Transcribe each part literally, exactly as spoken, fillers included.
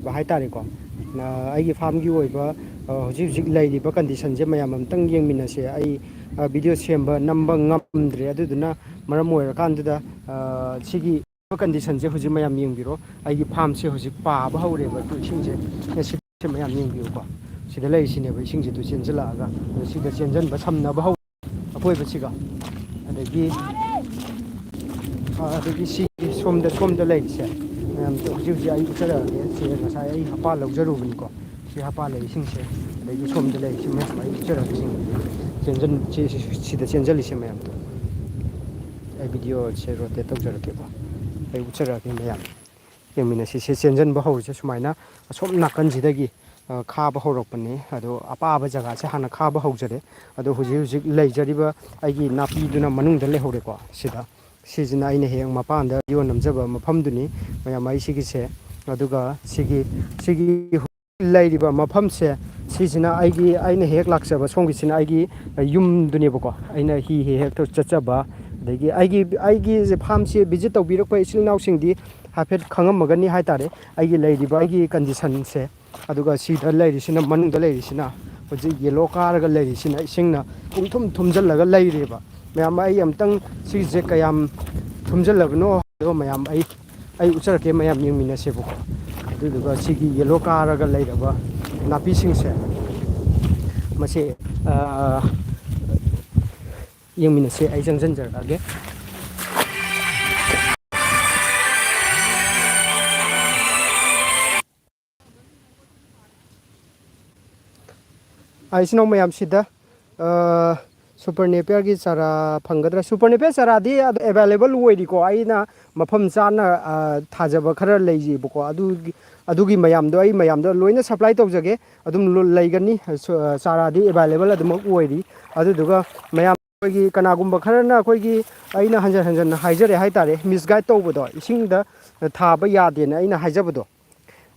ꯍꯥꯏꯇꯥꯔꯦꯀꯣ꯫ ꯑ, ꯑꯩꯒꯤ farmꯒꯤ ꯑꯣꯏꯕ, ꯑ, ꯍꯧꯖꯤꯛ ꯍꯧꯖꯤꯛ ꯂꯩꯔꯤꯕ conditionꯁꯦ ꯃꯌꯥꯝ ꯑꯝꯇꯪ ꯌꯦꯡꯃꯤꯟꯅꯁꯦ꯫ ꯑꯩ, ꯑ, video ꯁꯦꯝꯕ, ꯅꯝꯕ ꯉꯝꯗ꯭ꯔꯦ꯫ ꯑꯗꯨꯗꯨꯅ ꯃꯔꯝ ꯑꯣꯏꯔꯀꯥꯟꯗꯨꯗ, ꯑ, ꯁꯤꯒꯤ conditionꯁꯦ ꯍꯧꯖꯤꯛ ꯃꯌꯥꯝ ꯌꯦꯡꯕꯤꯔꯣ꯫ ꯑꯩꯒꯤ farmꯁꯦ ꯍꯧꯖꯤꯛ ꯄꯥꯕ ꯍꯧꯔꯦꯕ, ꯑꯗꯨ ꯏꯁꯤꯡꯁꯦ, ꯑꯦ, ꯁꯤ ꯁꯦ ꯃꯌꯥꯝ ꯌꯦꯡꯕꯤꯌꯨꯀꯣ꯫ ꯁꯤꯗ ꯂꯩꯔꯤꯁꯤꯅꯦꯕ ꯏꯁꯤꯡꯁꯤꯗ ꯆꯦꯟꯁꯤꯜꯂꯛꯑꯒ, ꯑꯗ ꯁꯤꯗ ꯆꯦꯟꯁꯤꯟꯕ ꯁꯝꯅꯕ ꯍꯧ-, ꯑꯀꯣꯏꯕꯁꯤꯒ꯫ ꯑꯗꯒꯤ, ꯑ, ꯑꯗꯒꯤ ꯁꯤ ꯁꯣꯝꯗ, ꯁꯣꯝꯗ ꯂꯩꯔꯤꯁꯦ ꯃꯌꯥꯝꯁꯦ ꯍꯧꯖꯤꯛ ꯍꯧꯖꯤꯛ ꯑꯩ ꯎꯠꯆꯔꯛꯑꯒꯦ꯫ ꯁꯤ ꯉꯁꯥꯏ ꯑꯩ ꯍꯄꯥ ꯂꯧꯖꯔꯨꯕꯅꯤꯀꯣ꯫ ꯁꯤ ꯍꯄꯥ ꯂꯩꯔꯤꯁꯤꯡꯁꯦ, ꯑꯗꯒꯤ ꯁꯣꯝꯗ ꯂꯩꯔꯤꯁꯤ ꯃꯌꯥꯝ ꯑꯩ ꯎꯠꯆꯔꯛꯑꯒꯦ꯫ ꯁꯤ ꯆꯦꯟꯖꯟ-, ꯁꯤ, ꯁꯤ, ꯁꯤꯗ ꯆꯦꯟꯖꯜꯂꯤꯁꯦ ꯃꯌꯥꯝꯗꯣ꯫ ꯑꯩ videoꯁꯦ rotate ꯇꯧꯖꯔꯛꯀꯦꯀꯣ꯫ ꯑꯩ ꯎꯠꯆꯔꯛꯑꯒꯦ ꯃꯌꯥꯝ꯫ ꯌꯦꯡꯃꯤꯟꯅꯁꯤ꯫ ꯁꯤ ꯆꯦꯟꯖꯟꯕ ꯍꯧꯔꯤꯁꯦ ꯁꯨꯃꯥꯏꯅ ꯑꯁꯣꯝ ꯅꯥꯀꯟꯁꯤꯗꯒꯤ, ꯑ, ꯈꯥꯕ ꯍꯧꯔꯛꯄꯅꯤ꯫ ꯑꯗꯣ ꯑꯄꯥꯕ ꯖꯒꯥꯁꯦ ꯍꯥꯟꯅ ꯈꯥꯕ ꯍꯧꯖꯔꯦ꯫ ꯑꯗꯣ ꯍꯧꯖꯤꯛ ꯍꯧꯖꯤꯛ ꯂꯩꯖꯔꯤꯕ ꯑꯩꯒꯤ ꯅꯥꯄꯤꯗꯨꯅ ꯃꯅꯨꯡꯗ ꯂꯩꯍꯧꯔꯦꯀꯣ꯫ ꯁꯤꯗ, ꯁꯤꯁꯤꯅ ꯑꯩꯅ ꯍꯦꯛ ꯃꯄꯥꯟꯗ video ꯅꯝꯖꯕ ꯃꯐꯝꯗꯨꯅꯤ, ꯃꯌꯥꯝ꯫ ꯑꯩ ꯁꯤꯒꯤꯁꯦ, ꯑꯗꯨꯒ ꯁꯤꯒꯤ, ꯁꯤꯒꯤ ꯂꯩꯔꯤꯕ ꯃꯐꯝꯁꯦ, ꯁꯤꯁꯤꯅ ꯑꯩꯒꯤ, ꯑꯩꯅ ꯍꯦꯛ ꯂꯥꯛꯆꯕ ꯁꯣꯝꯒꯤꯁꯤꯅ ꯑꯩꯒꯤ ꯌꯨꯝꯗꯨꯅꯦꯕꯀꯣ꯫ ꯑꯩꯅ ꯍꯤ ꯍꯦꯛ ꯍꯦꯛ ꯆꯠꯆꯕ, ꯑꯗꯒꯤ ꯑꯩꯒꯤ, ꯑꯩꯒꯤ farmꯁꯤ visit ꯇꯧꯕꯤꯔꯛꯄ ꯏꯆꯤꯜ ꯏꯅꯥꯎꯁꯤꯡꯗꯤ ꯍꯥꯏꯐꯦꯠ ꯈꯪꯉꯝꯃꯒꯅꯤ ꯍꯥꯏꯇꯥꯔꯦ, ꯑꯩꯒꯤ ꯂꯩꯔꯤꯕ ꯑꯩꯒꯤ conditionꯁꯦ꯫ ꯑꯗꯨꯒ ꯁꯤꯗ ꯂꯩꯔꯤꯁꯤꯅ, ꯃꯅꯨꯡꯗ ꯂꯩꯔꯤꯁꯤꯅ ꯍꯧꯖꯤꯛ yellow ꯀꯥꯔꯒ ꯂꯩꯔꯤꯁꯤꯅ ꯏꯁꯤꯡꯅ ꯄꯨꯡꯊꯨꯝ ꯊꯨꯝꯖꯤꯜꯂꯒ ꯂꯩꯔꯦꯕ꯫ ꯃꯌꯥꯝ, ꯑꯩ ꯑꯝꯇꯪ ꯁꯤꯁꯦ ꯀꯌꯥꯝ ꯊꯨꯝꯖꯤꯜꯂꯕꯅꯣ ꯍꯥꯏꯕꯗꯣ ꯃꯌꯥꯝ ꯑꯩ, ꯑꯩ ꯎꯠꯆꯔꯛꯀꯦ, ꯃꯌꯥꯝ ꯌꯦꯡꯃꯤꯟꯅꯁꯦꯕꯀꯣ꯫ ꯑꯗꯨꯗꯨꯒ ꯁꯤꯒꯤ yellow ꯀꯥꯔꯒ ꯂꯩꯔꯕ ꯅꯥꯄꯤꯁꯤꯡꯁꯦ, ꯃꯁꯤ, ꯑ, ꯌꯦꯡꯃꯤꯟꯅꯁꯦ, ꯑꯩ ꯆꯪꯁꯤꯟꯖꯔꯛꯑꯒꯦ꯫ ꯑ, ꯏꯆꯤꯟ ꯏꯅꯥꯎ ꯃꯌꯥꯝꯁꯤꯗ, ꯑ, super napierꯒꯤ ꯆꯥꯔꯥ ꯐꯪꯒꯗ꯭ꯔꯥ? Super napier ꯆꯥꯔꯥꯗꯤ ꯑꯗꯨ available ꯑꯣꯏꯔꯤꯀꯣ꯫ ꯑꯩꯅ ꯃꯐꯝ ꯆꯥꯅ, ꯑ, ꯊꯥꯖꯕ ꯈꯔ ꯂꯩꯔꯤꯕꯀꯣ꯫ ꯑꯗꯨꯒꯤ, ꯑꯗꯨꯒꯤ ꯃꯌꯥꯝꯗꯣ ꯑꯩ ꯃꯌꯥꯝꯗ ꯂꯣꯏꯅ supply ꯇꯧꯖꯒꯦ꯫ ꯑꯗꯨꯝ ꯂꯣ-, ꯂꯩꯒꯅꯤ꯫ ꯁꯨ-, ꯑ, ꯆꯥꯔꯥꯗꯤ available ꯑꯗꯨꯃꯛ ꯑꯣꯏꯔꯤ꯫ ꯑꯗꯨꯗꯨꯒ ꯃꯌꯥꯝ ꯑꯩꯈꯣꯏꯒꯤ ꯀꯅꯥꯒꯨꯝꯕ ꯈꯔꯅ ꯑꯩꯈꯣꯏꯒꯤ, ꯑꯩꯅ ꯍꯟꯖꯟ ꯍꯟꯖꯟꯅ ꯍꯥꯏꯖꯔꯦ ꯍꯥꯏꯇꯥꯔꯦ, misguide ꯇꯧꯕꯗꯣ, ꯏꯁꯤꯡꯗ ꯊꯥꯕ ꯌꯥꯗꯦꯅ ꯑꯩꯅ ꯍꯥꯏꯖꯕꯗꯣ,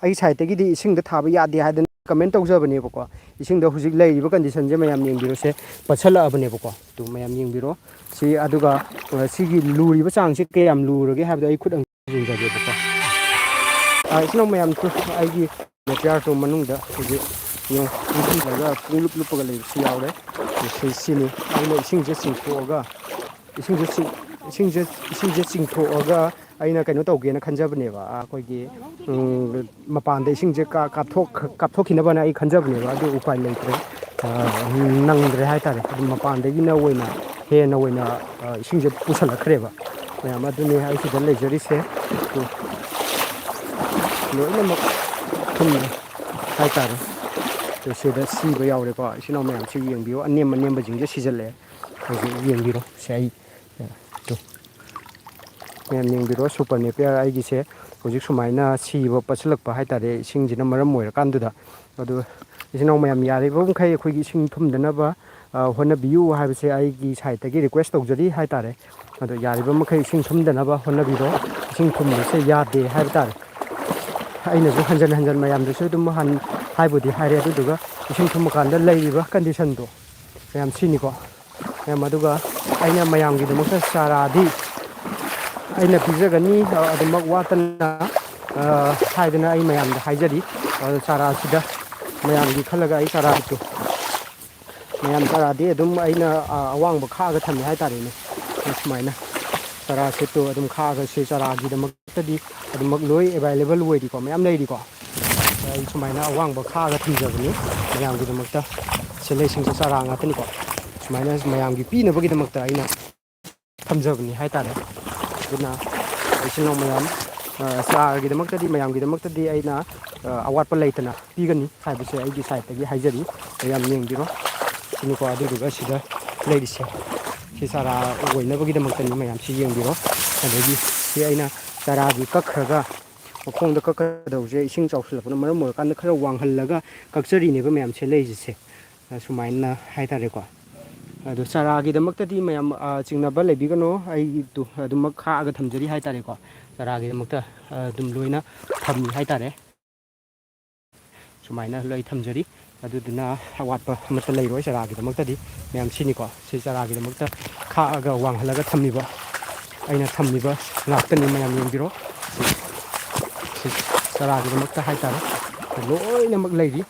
ꯑꯩ sideꯇꯒꯤꯗꯤ ꯏꯁꯤꯡꯗ ꯊꯥꯕ ꯌꯥꯗꯦ ꯍꯥꯏꯗꯅ comment ꯇꯧꯖꯕꯅꯦꯕꯀꯣ꯫ ꯏꯁꯤꯡꯗ ꯍꯧꯖꯤꯛ ꯂꯩꯔꯤꯕ conditionꯁꯦ ꯃꯌꯥꯝ ꯌꯦꯡꯕꯤꯔꯣꯁꯦ, ꯄꯠꯁꯜꯂꯛꯑꯕꯅꯦꯕꯀꯣ꯫ ꯑꯗꯨ ꯃꯌꯥꯝ ꯌꯦꯡꯕꯤꯔꯣ꯫ ꯁꯤ, ꯑꯗꯨꯒ, ꯑ, ꯁꯤꯒꯤ ꯂꯨꯔꯤꯕ ꯆꯥꯡꯁꯤ ꯀꯌꯥꯝ ꯂꯨꯔꯒꯦ ꯍꯥꯏꯕꯗꯣ ꯑꯩ ꯈꯨꯠ ꯑꯃ ꯌꯦꯡꯖꯒꯦꯕꯀꯣ꯫ ꯑ, ꯏꯆꯤꯟ ꯏꯅꯥꯎ ꯃꯌꯥꯝꯁꯨ ꯑꯩꯒꯤ ꯅꯦꯄꯤꯌꯥꯔꯁꯨ ꯃꯅꯨꯡꯗ ꯍꯧꯖꯤꯛ ꯌꯦꯡꯉꯨ, ꯄꯨꯡꯂꯨꯞ ꯂꯨꯞꯄꯒ ꯂꯩꯕꯁꯨ ꯌꯥꯎꯔꯦ꯫ ꯁꯤ, ꯁꯤꯅꯤ ꯑꯩꯅ ꯏꯁꯤꯡꯁꯦ ꯆꯤꯡꯊꯣꯛꯑꯒ, ꯏꯁꯤꯡꯁꯦ ꯆꯤꯡ-, ꯏꯁꯤꯡꯁꯦ, ꯏꯁꯤꯡꯁꯦ ꯆꯤꯡꯊꯣꯛꯑꯒ ꯑꯩꯅ ꯀꯩꯅꯣ ꯇꯧꯒꯦꯅ ꯈꯟꯖꯕꯅꯦꯕ꯫ ꯑꯩꯈꯣꯏꯒꯤ, ꯎꯝ, ꯃꯄꯥꯟꯗ ꯏꯁꯤꯡꯁꯦ ꯀꯥ-, ꯀꯥꯞꯊꯣꯛ-, ꯀꯥꯞꯊꯣꯛꯈꯤꯅꯕꯅ ꯑꯩ ꯈꯟꯖꯕꯅꯦꯕ, ꯑꯗꯨ ꯎꯄꯥꯏ ꯂꯩꯇ꯭ꯔꯦ꯫ ꯑ, ꯅꯪꯗ꯭ꯔꯦ ꯍꯥꯏꯇꯥꯔꯦ꯫ ꯑꯗꯨꯝ ꯃꯄꯥꯟꯗꯒꯤꯅ ꯑꯣꯏꯅ, ꯍꯦꯟꯅ ꯑꯣꯏꯅ, ꯑ, ꯏꯁꯤꯡꯁꯦ ꯄꯨꯁꯜꯂꯛꯈ꯭ꯔꯦꯕ꯫ ꯃꯌꯥꯝ ꯑꯗꯨꯅꯤ ꯑꯩ ꯁꯤꯗ ꯂꯩꯖꯔꯤꯁꯦ꯫ ꯎꯝ꯫ ꯂꯣꯏꯅꯃꯛ ꯊꯨꯝꯃꯦ ꯍꯥꯏꯇꯥꯔꯦ꯫ ꯑꯗꯣ ꯁꯤꯗ ꯁꯤꯕ ꯌꯥꯎꯔꯦꯀꯣ꯫ ꯏꯆꯤꯟ ꯏꯅꯥꯎ ꯃꯌꯥꯝꯁꯤ ꯌꯦꯡꯕꯤꯌꯨ꯫ ꯑꯅꯦꯝ ꯑꯅꯦꯝꯕꯁꯤꯡꯁꯦ ꯁꯤꯖꯜꯂꯛꯑꯦ꯫ ꯍꯧꯖꯤꯛ ꯌꯦꯡꯕꯤꯔꯣ꯫ ꯁꯦ ꯑꯩ, ꯇꯨ꯫ ꯃꯌꯥꯝ ꯌꯦꯡꯕꯤꯔꯣ, ꯁꯨꯄꯔ ꯅꯦꯄꯤꯌꯔ ꯑꯩꯒꯤꯁꯦ ꯍꯧꯖꯤꯛ ꯁꯨꯃꯥꯏꯅ ꯁꯤꯕ ꯄꯠꯁꯤꯜꯂꯛꯄ ꯍꯥꯏꯇꯥꯔꯦ, ꯏꯁꯤꯡꯁꯤꯅ ꯃꯔꯝ ꯑꯣꯏꯔꯀꯥꯟꯗꯨꯗ꯫ ꯑꯗꯨ ꯏꯆꯤꯟ ꯏꯅꯥꯎ ꯃꯌꯥꯝ, ꯌꯥꯔꯤꯕ ꯃꯈꯩ ꯑꯩꯈꯣꯏꯒꯤ ꯏꯁꯤꯡ ꯊꯨꯝꯗꯅꯕ, ꯑ, ꯍꯣꯠꯅꯕꯤꯌꯨ ꯍꯥꯏꯕꯁꯦ ꯑꯩꯒꯤ ꯁꯥꯏꯠꯇꯒꯤ ꯔꯤꯀ꯭ꯋꯦꯁ ꯇꯧꯖꯔꯤ ꯍꯥꯏꯇꯥꯔꯦ꯫ ꯑꯗꯣ ꯌꯥꯔꯤꯕ ꯃꯈꯩ ꯏꯁꯤꯡ ꯊꯨꯝꯗꯅꯕ ꯍꯣꯠꯅꯕꯤꯔꯣ꯫ ꯏꯁꯤꯡ ꯊꯨꯝꯕꯁꯦ ꯌꯥꯗꯦ ꯍꯥꯏꯕ ꯇꯥꯔꯦ꯫ ꯑꯩꯅꯁꯨ ꯍꯟꯖꯟ ꯍꯟꯖꯟ ꯃꯌꯥꯝꯗꯁꯨ ꯑꯗꯨꯝ ꯍꯟ-, ꯍꯥꯏꯕꯨꯗꯤ ꯍꯥꯏꯔꯦ, ꯑꯗꯨꯗꯨꯒ ꯏꯁꯤꯡ ꯊꯨꯝꯃꯀꯥꯟꯗ ꯂꯩꯔꯤꯕ ꯀꯟꯗꯤꯁꯟꯗꯣ ꯃꯌꯥꯝ ꯁꯤꯅꯤꯀꯣ꯫ ꯃꯌꯥꯝ, ꯑꯗꯨꯒ ꯑꯩꯅ ꯃꯌꯥꯝꯒꯤꯗꯃꯛꯇ ꯆꯥꯔꯥꯗꯤ ꯑꯩꯅ ꯄꯤꯖꯒꯅꯤ, ꯑ, ꯑꯗꯨꯃꯛ ꯋꯥꯠꯇꯅ, ꯑ, ꯍꯥꯏꯗꯅ ꯑꯩ ꯃꯌꯥꯝꯗ ꯍꯥꯏꯖꯔꯤ꯫ ꯑꯗꯣ ꯆꯥꯔꯥꯁꯤꯗ ꯃꯌꯥꯝꯒꯤ ꯈꯜꯂꯒ ꯑꯩ ꯆꯥꯔꯥꯗꯣ, ꯃꯌꯥꯝ ꯆꯥꯔꯥꯗꯤ ꯑꯗꯨꯝ ꯑꯩꯅ, ꯑ, ꯑꯋꯥꯡꯕ ꯈꯥꯛꯑꯒ ꯊꯝꯃꯦ ꯍꯥꯏꯇꯥꯔꯦꯅꯦ꯫ ꯁꯨꯃꯥꯏꯅ ꯆꯥꯔꯥ ꯁꯦꯠꯇꯣ ꯑꯗꯨꯝ ꯈꯥꯛꯑꯒ ꯁꯤ ꯆꯥꯔꯥꯒꯤꯗꯃꯛꯇꯗꯤ ꯑꯗꯨꯃꯛ ꯂꯣꯏ ꯑꯦꯕꯥꯏꯂꯦꯕꯜ ꯑꯣꯏꯔꯤꯀꯣ, ꯃꯌꯥꯝ ꯂꯩꯔꯤꯀꯣ꯫ ꯑꯩ ꯁꯨꯃꯥꯏꯅ ꯑꯋꯥꯡꯕ ꯈꯥꯛꯑꯒ ꯊꯝꯖꯕꯅꯤ ꯃꯌꯥꯝꯒꯤꯗꯃꯛꯇ꯫ ꯁꯤ ꯂꯩꯁꯤꯡꯁꯦ ꯆꯥꯔꯥ ꯉꯥꯛꯇꯅꯤꯀꯣ꯫ ꯁꯨꯃꯥꯏꯅ ꯃꯌꯥꯝꯒꯤ ꯄꯤꯅꯕꯒꯤꯗꯃꯛꯇ ꯑꯩꯅ ꯊꯝꯖꯕꯅꯤ ꯍꯥꯏꯇꯥꯔꯦ꯫ ꯑꯗꯨꯅ ꯏꯆꯤꯟ ꯏꯅꯥꯎ ꯃꯌꯥꯝ, ꯑ, ꯆꯥꯔꯥꯒꯤꯗꯃꯛꯇꯗꯤ, ꯃꯌꯥꯝꯒꯤꯗꯃꯛꯇꯗꯤ ꯑꯩꯅ, ꯑ, ꯑꯋꯥꯠꯄ ꯂꯩꯇꯅ ꯄꯤꯒꯅꯤ ꯍꯥꯏꯕꯁꯦ ꯑꯩꯒꯤ ꯁꯥꯏꯠꯇꯒꯤ ꯍꯥꯏꯖꯔꯤ꯫ ꯃꯌꯥꯝ ꯌꯦꯡꯕꯤꯔꯣ꯫ ꯁꯤꯅꯤꯀꯣ, ꯑꯗꯨꯗꯨꯒ ꯁꯤꯗ ꯂꯩꯔꯤꯁꯦ, ꯁꯤ ꯆꯥꯔꯥ ꯑꯣꯏꯅꯕꯒꯤꯗꯃꯛꯇꯅꯤ꯫ ꯃꯌꯥꯝꯁꯤ ꯌꯦꯡꯕꯤꯔꯣ꯫ ꯑꯗꯒꯤ ꯁꯤ ꯑꯩꯅ ꯆꯥꯔꯥꯗꯤ ꯀꯛꯈ꯭ꯔꯒ, ꯃꯈꯣꯡꯗ ꯀꯛꯀꯗꯧꯁꯦ ꯏꯁꯤꯡ ꯆꯥꯎꯁꯤꯜꯂꯛꯄꯅ ꯃꯔꯝ ꯑꯣꯏꯔꯀꯥꯟꯗ ꯈꯔ ꯋꯥꯡꯍꯜꯂꯒ ꯀꯛꯆꯔꯤꯅꯦꯕ ꯃꯌꯥꯝꯁꯦ ꯂꯩꯔꯤꯁꯦ꯫ ꯑ, ꯁꯨꯃꯥꯏꯅ ꯍꯥꯏꯇꯥꯔꯦꯀꯣ꯫ ꯑꯗꯣ ꯆꯥꯔꯥꯒꯤꯗꯃꯛꯇꯗꯤ ꯃꯌꯥꯝ, ꯑ, ꯆꯤꯡꯅꯕ ꯂꯩꯕꯤꯒꯅꯣ, ꯑꯩ ꯇꯨ-, ꯑꯗꯨꯃꯛ ꯈꯥꯛꯑꯒ ꯊꯝꯖꯔꯤ ꯍꯥꯏꯇꯥꯔꯦꯀꯣ꯫ ꯆꯥꯔꯥꯒꯤꯗꯃꯛꯇ, ꯑ, ꯑꯗꯨꯝ ꯂꯣꯏꯅ ꯊꯝꯃꯤ ꯍꯥꯏꯇꯥꯔꯦ꯫ ꯁꯨꯃꯥꯏꯅ ꯂꯣꯏ ꯊꯝꯖꯔꯤ꯫ ꯑꯗꯨꯗꯨꯅ ꯑꯋꯥꯠꯄ ꯑꯃꯠꯇ ꯂꯩꯔꯣꯏ ꯆꯥꯔꯥꯒꯤꯗꯃꯛꯇꯗꯤ꯫ ꯃꯌꯥꯝ ꯁꯤꯅꯤꯀꯣ, ꯁꯤ ꯆꯥꯔꯥꯒꯤꯗꯃꯛꯇ ꯈꯥꯛꯑꯒ ꯋꯥꯡꯍꯜꯂꯒ ꯊꯝꯃꯤꯕ, ꯑꯩꯅ ꯊꯝꯃꯤꯕ ꯉꯥꯛꯇꯅꯤ꯫ ꯃꯌꯥꯝ ꯌꯦꯡꯕꯤꯔꯣ꯫ ꯆꯥꯔꯥꯒꯤꯗꯃꯛꯇ ꯍꯥꯏꯇꯥꯔꯦ, ꯂꯣꯏꯅꯃꯛ ꯂꯩꯔꯤ꯫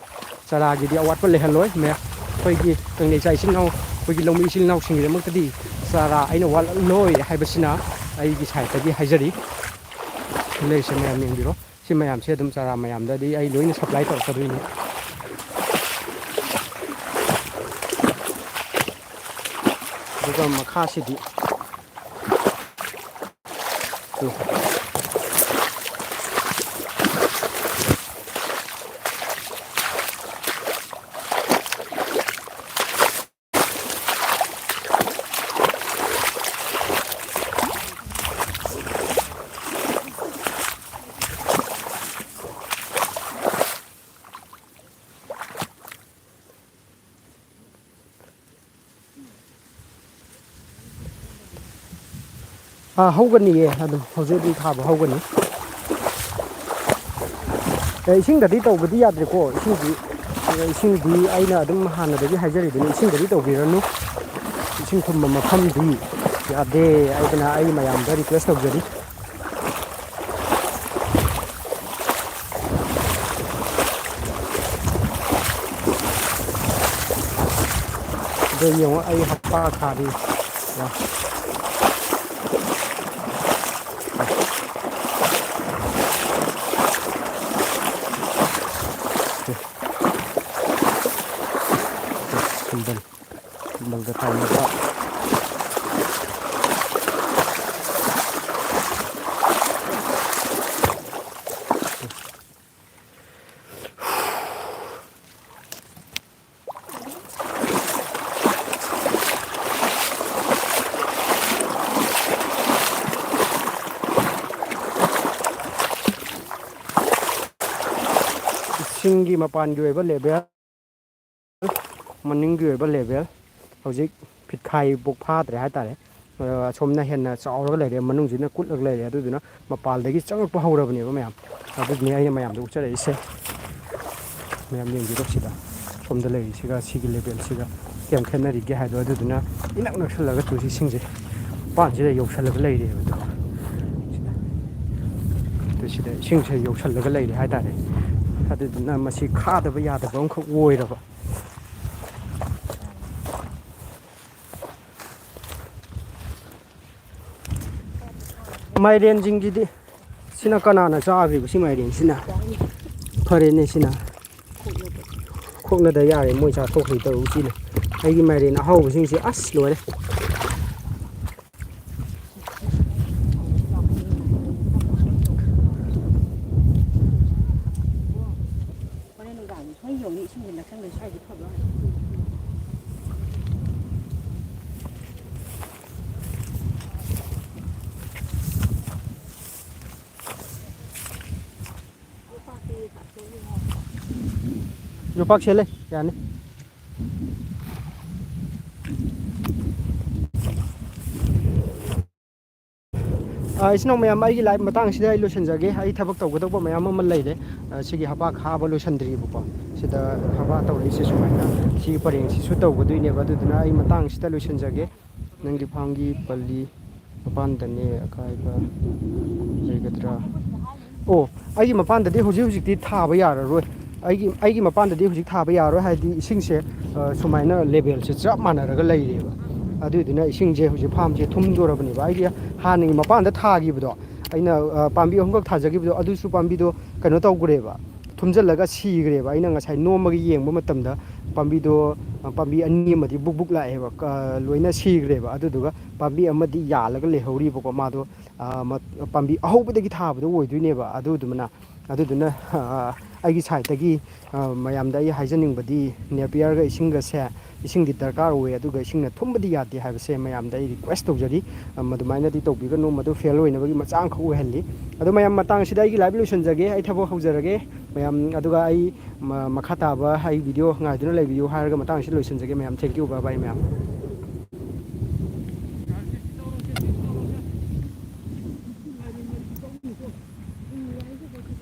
ꯆꯥꯔꯥꯒꯤꯗꯤ ꯑꯋꯥꯠꯄ ꯂꯩꯍꯜꯂꯣꯏ꯫ ꯃꯌꯥꯝ ꯑꯩꯈꯣꯏꯒꯤ ꯀꯪꯂꯩ ꯏꯆꯥ ꯏꯆꯤꯜ ꯏꯅꯥꯎ, ꯑꯩꯈꯣꯏꯒꯤ ꯂꯧꯃꯤ ꯏꯆꯤꯜ ꯏꯅꯥꯎꯁꯤꯡꯒꯤꯗꯃꯛꯇꯗꯤ ꯆꯥꯔꯥ ꯑꯩꯅ ꯋꯥꯠꯂꯣꯏ ꯍꯥꯏꯕꯁꯤꯅ ꯑꯩꯒꯤ ꯁꯥꯏꯠꯇꯒꯤ ꯍꯥꯏꯖꯔꯤ꯫ ꯂꯩꯔꯤꯁꯦ ꯃꯌꯥꯝ ꯌꯦꯡꯕꯤꯔꯣ꯫ ꯁꯤ ꯃꯌꯥꯝꯁꯦ ꯑꯗꯨꯝ ꯆꯥꯔꯥ ꯃꯌꯥꯝꯗꯗꯤ ꯑꯩ ꯂꯣꯏꯅ ꯁꯄ꯭ꯂꯥꯏ ꯇꯧꯔꯛꯀꯗꯣꯏꯅꯤ꯫ ꯑꯗꯨꯒ ꯃꯈꯥꯁꯤꯗꯤ ꯑꯥ, ꯍꯧꯒꯅꯤꯌꯦ, ꯑꯗꯨꯝ ꯍꯧꯖꯤꯛ ꯑꯗꯨꯝ ꯊꯥꯕ ꯍꯧꯒꯅꯤ꯫ ꯑꯦ, ꯏꯁꯤꯡꯗꯗꯤ ꯇꯧꯕꯗꯤ ꯌꯥꯗ꯭ꯔꯦꯀꯣ꯫ ꯏꯁꯤꯡꯗꯤ, ꯏꯁꯤꯡꯗꯤ ꯑꯩꯅ ꯑꯗꯨꯝ ꯍꯥꯟꯅꯗꯒꯤ ꯍꯥꯏꯖꯔꯤꯗꯨꯅꯤ, ꯏꯁꯤꯡꯗꯗꯤ ꯇꯧꯕꯤꯔꯅꯨ꯫ ꯏꯁꯤꯡ ꯊꯨꯝꯕ ꯃꯐꯝꯗꯤ ꯌꯥꯗꯦ꯫ ꯑꯗꯨꯅ ꯑꯩ ꯃꯌꯥꯝꯗ ꯔꯤꯀ꯭ꯋꯦꯁ ꯇꯧꯖꯔꯤ꯫ ꯑꯗꯣ ꯌꯦꯡꯉꯣ, ꯑꯩ ꯍꯞꯇꯥ ꯈꯥꯗꯤ꯫ ꯀꯝꯕꯜ, ꯀꯝꯕꯜꯒ ꯇꯥꯏꯅꯕ꯫ ꯏꯁꯤꯡꯒꯤ ꯃꯄꯥꯟꯒꯤ ꯑꯣꯏꯕ ꯂꯦꯚꯦꯜ, ꯃꯅꯤꯡꯒꯤ ꯑꯣꯏꯕ ꯂꯦꯚꯦꯜ ꯍꯧꯖꯤꯛ ꯐꯤꯠꯈꯥꯏꯕꯨꯛ ꯐꯥꯗ꯭ꯔꯦ ꯍꯥꯏꯇꯥꯔꯦ꯫ ꯑ, ꯑꯁꯣꯝꯅ ꯍꯦꯟꯅ ꯆꯥꯎꯔꯒ ꯂꯩꯔꯦ, ꯃꯅꯨꯡꯁꯤꯅ ꯀꯨꯠꯂꯒ ꯂꯩꯔꯦ꯫ ꯑꯗꯨꯗꯨꯅ ꯃꯄꯥꯟꯗꯒꯤ ꯆꯪꯉꯛꯄ ꯍꯧꯔꯕꯅꯦꯕ ꯃꯌꯥꯝ꯫ ꯑꯗꯨꯗꯨꯅ ꯑꯩꯅ ꯃꯌꯥꯝꯗ ꯎꯠꯆꯔꯛꯏꯁꯦ꯫ ꯃꯌꯥꯝ ꯌꯦꯡꯕꯤꯔꯣ ꯁꯤꯗ꯫ ꯁꯣꯝꯗ ꯂꯩꯔꯤꯁꯤꯒ ꯁꯤꯒꯤ ꯂꯦꯚꯦꯜꯁꯤꯒ ꯀꯌꯥꯝ ꯈꯦꯠꯅꯔꯤꯒꯦ ꯍꯥꯏꯗꯣ꯫ ꯑꯗꯨꯗꯨꯅ ꯏꯅꯛ ꯅꯛꯁꯜꯂꯒ ꯇꯨꯔꯤꯁꯁꯤꯡꯁꯦ ꯃꯄꯥꯟꯁꯤꯗ ꯌꯧꯁꯜꯂꯒ ꯂꯩꯔꯦꯕ ꯑꯗꯣ꯫ ꯁꯤꯗ꯫ ꯁꯤꯗ ꯏꯁꯤꯡꯁꯦ ꯌꯧꯁꯜꯂꯒ ꯂꯩꯔꯦ ꯍꯥꯏꯇꯥꯔꯦ꯫ ꯑꯗꯨꯗꯨꯅ ꯃꯁꯤ ꯈꯥꯗꯕ ꯌꯥꯗꯕ ꯑꯃꯈꯛ ꯑꯣꯏꯔꯕ꯫ ꯃꯥꯏꯔꯦꯟꯁꯤꯡꯁꯤꯗꯤ, ꯁꯤꯅ ꯀꯅꯥꯅ ꯆꯥꯈ꯭ꯔꯤꯕ, ꯁꯤ ꯃꯥꯏꯔꯦꯟꯁꯤꯅ? ꯐꯔꯦꯅꯦ ꯁꯤꯅ꯫ ꯈꯣꯛꯅꯗ ꯌꯥꯔꯦ, ꯃꯣꯏ ꯆꯥꯊꯣꯛꯈ꯭ꯔꯤ ꯇꯧꯔꯤꯁꯤꯅ꯫ ꯑꯩꯒꯤ ꯃꯥꯏꯔꯦꯟ ꯑꯍꯥꯎꯕꯁꯤꯡꯁꯦ ꯑꯁ ꯂꯣꯏꯔꯦ꯫ ꯍꯣꯔꯦꯟ ꯅꯨꯡꯗꯥꯡꯗꯤ ꯁꯣꯏ ꯌꯧꯅꯤ, ꯏꯁꯤꯡꯁꯦ ꯅꯛꯁꯟꯈ꯭ꯔꯦ ꯁ꯭ꯋꯥꯏꯗꯤ ꯐꯕ꯫ ꯌꯣꯄꯥꯛ ꯁꯦꯠꯂꯦ, ꯌꯥꯅꯤ꯫ ꯑꯥ, ꯏꯆꯤꯟ ꯏꯅꯥꯎ ꯃꯌꯥꯝ, ꯑꯩꯒꯤ ꯂꯥꯏꯐ ꯃꯇꯥꯡꯁꯤꯗ ꯑꯩ ꯂꯣꯏꯁꯤꯟꯖꯒꯦ꯫ ꯑꯩ ꯊꯕꯛ ꯇꯧꯒꯗꯧꯕ ꯃꯌꯥꯝ ꯑꯃ ꯂꯩꯔꯦ꯫ ꯑꯥ, ꯁꯤꯒꯤ ꯍꯥꯄꯥ ꯈꯥꯕ ꯂꯣꯏꯁꯤꯟꯗ꯭ꯔꯤꯕꯀꯣ꯫ ꯁꯤꯗ ꯍꯥꯄꯥ ꯇꯧꯔꯛꯏꯁꯦ ꯁꯨꯃꯥꯏꯅ, ꯁꯤꯒꯤ ꯄꯔꯦꯡꯁꯤꯁꯨ ꯇꯧꯒꯗꯣꯏꯅꯦꯕ꯫ ꯑꯗꯨꯗꯨꯅ ꯑꯩ ꯃꯇꯥꯡꯁꯤꯗ ꯂꯣꯏꯁꯤꯟꯖꯒꯦ꯫ ꯅꯪꯒꯤ ꯐꯥꯝꯒꯤ ꯄꯜꯂꯤ ꯃꯄꯥꯟꯗꯅꯦ ꯑꯀꯥꯏꯕ ꯂꯩꯒꯗ꯭ꯔꯥ? ꯑꯣ, ꯑꯩꯒꯤ ꯃꯄꯥꯟꯗꯗꯤ ꯍꯧꯖꯤꯛ ꯍꯧꯖꯤꯛꯇꯤ ꯊꯥꯕ ꯌꯥꯔꯔꯣꯏ꯫ ꯑꯩꯒꯤ, ꯑꯩꯒꯤ ꯃꯄꯥꯟꯗꯗꯤ ꯍꯧꯖꯤꯛ ꯊꯥꯕ ꯌꯥꯔꯔꯣꯏ, ꯍꯥꯏꯗꯤ ꯏꯁꯤꯡꯁꯦ, ꯑ, ꯁꯨꯃꯥꯏꯅ ꯂꯦꯕꯦꯜꯁꯦ ꯆꯞ ꯃꯥꯟꯅꯔꯒ ꯂꯩꯔꯦꯕ꯫ ꯑꯗꯨꯗꯨꯅ ꯏꯁꯤꯡꯁꯦ ꯍꯧꯖꯤꯛ ꯐꯥꯝꯁꯦ ꯊꯨꯝꯗꯣꯔꯕꯅꯦꯕ꯫ ꯑꯩꯒꯤ ꯍꯥꯟꯅꯒꯤ ꯃꯄꯥꯟꯗ ꯊꯥꯈꯤꯕꯗꯣ, ꯑꯩꯅ, ꯑ, ꯄꯥꯝꯕꯤ ꯑꯍꯨꯝꯈꯛ ꯊꯥꯖꯈꯤꯕꯗꯣ, ꯑꯗꯨꯁꯨ ꯄꯥꯝꯕꯤꯗꯣ ꯀꯩꯅꯣ ꯇꯧꯈ꯭ꯔꯦꯕ, ꯊꯨꯝꯖꯤꯜꯂꯒ ꯁꯤꯈ꯭ꯔꯦꯕ꯫ ꯑꯩꯅ ꯉꯁꯥꯏ ꯅꯣꯝꯃꯒ ꯌꯦꯡꯕ ꯃꯇꯝꯗ ꯄꯥꯝꯕꯤꯗꯣ, ꯑ, ꯄꯥꯝꯕꯤ ꯑꯅꯤ ꯑꯃꯗꯤ ꯕꯨꯛ ꯕꯨꯛ ꯂꯥꯛꯑꯦꯕ, ꯀ-, ꯂꯣꯏꯅ ꯁꯤꯈ꯭ꯔꯦꯕ꯫ ꯑꯗꯨꯗꯨꯒ ꯄꯥꯝꯕꯤ ꯑꯃꯗꯤ ꯌꯥꯜꯂꯒ ꯂꯩꯍꯧꯔꯤꯕꯀꯣ꯫ ꯃꯥꯗꯣ, ꯑ, ꯃ-, ꯄꯥꯝꯕꯤ ꯑꯍꯧꯕꯗꯒꯤ ꯊꯥꯕꯗꯣ ꯑꯣꯏꯗꯣꯏꯅꯦꯕ꯫ ꯑꯗꯨꯗꯨꯃꯅ, ꯑꯗꯨꯗꯨꯅ, ꯑ, ꯑꯩꯒꯤ ꯁꯥꯏꯠꯇꯒꯤ, ꯑ, ꯃꯌꯥꯝꯗ ꯑꯩ ꯍꯥꯏꯖꯅꯤꯡꯕꯗꯤ, ꯅꯦꯄꯤꯌꯔꯒ ꯏꯁꯤꯡꯒꯁꯦ, ꯏꯁꯤꯡꯗꯤ ꯗꯔꯀꯥꯔ ꯑꯣꯏ, ꯑꯗꯨꯒ ꯏꯁꯤꯡꯅ ꯊꯨꯝꯕꯗꯤ ꯌꯥꯗꯦ ꯍꯥꯏꯕꯁꯦ ꯃꯌꯥꯝꯗ ꯑꯩ ꯔꯤꯀ꯭ꯋꯦꯁ ꯇꯧꯖꯔꯤ꯫ ꯑ, ꯃꯗꯨꯃꯥꯏꯅꯗꯤ ꯇꯧꯕꯤꯒꯅꯨ, ꯃꯗꯨ ꯐꯦꯜ ꯑꯣꯏꯅꯕꯒꯤ ꯃꯆꯥꯛ ꯑꯃꯈꯛ ꯑꯣꯏꯍꯜꯂꯤ꯫ ꯑꯗꯣ ꯃꯌꯥꯝ, ꯃꯇꯥꯡꯁꯤꯗ ꯑꯩꯒꯤ ꯂꯥꯏꯐ ꯂꯣꯏꯁꯤꯟꯖꯒꯦ, ꯑꯩ ꯊꯕꯛ ꯍꯧꯖꯔꯒꯦ꯫ ꯃꯌꯥꯝ, ꯑꯗꯨꯒ ꯑꯩ ꯃ-, ꯃꯈꯥ ꯇꯥꯕ ꯑꯩ ꯚꯤꯗꯤꯑꯣ ꯉꯥꯏꯗꯨꯅ ꯂꯩꯕꯤꯌꯨ ꯍꯥꯏꯔꯒ ꯃꯇꯥꯡꯁꯤꯗ ꯂꯣꯏꯁꯤꯟꯖꯒꯦ ꯃꯌꯥꯝ꯫ Thank you, bye bye ꯃꯌꯥꯝ꯫